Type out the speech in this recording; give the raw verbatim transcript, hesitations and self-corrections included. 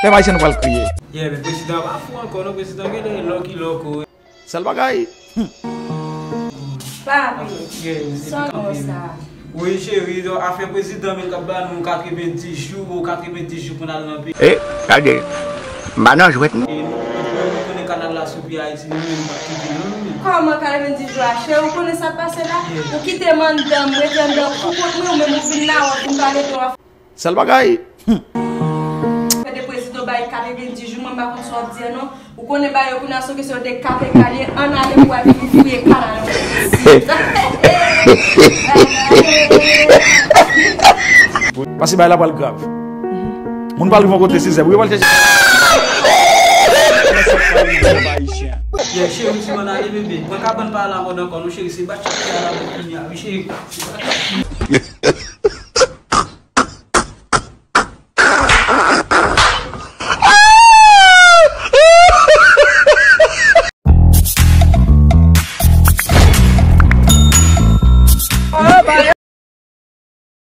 Menm Ayisyen nou pral kriye. Yeah, men prezidan pa fou ankò non, prezidan genlè lòki lòko. Sèl bagay. Papi, yeah, sa bon sa. Wi, cheri, donk, afè prezidan, men l t ap ba nou katrevenndis jou, katrevenndis jou pou n al nan peyi. E, gade, m pa nan jwèt, non. E nou, nou konnen kanal la sou pye Ayiti, nou menm, n p ap kite, non, nou menm. Kòman katrevenndis jou a, cheri, ou konnen sa k pase la? Yeah. Ou kite m anndan, m rete anndan pou kont mwen, ou menm ou vin la, w ap vin pale de w ap Sèl bagay. Humm. Fè de prezidan bay katrevenndis jou, mwen m pa konn sa w ap di a non. Ou konnen bagay yo kounye a se kesyon de kat egalye, ann ale pou al vin fouye kanal yo. Paske bagay la pral grav. Moun pral rive yon kote, se zèb wi yo pral chèche. Yeah, cheri, ti bann ale bebe. Mwen ka bann pa la mòd ankò, non, cheri, se bat chak a la mòd kounye a, wi, cheri.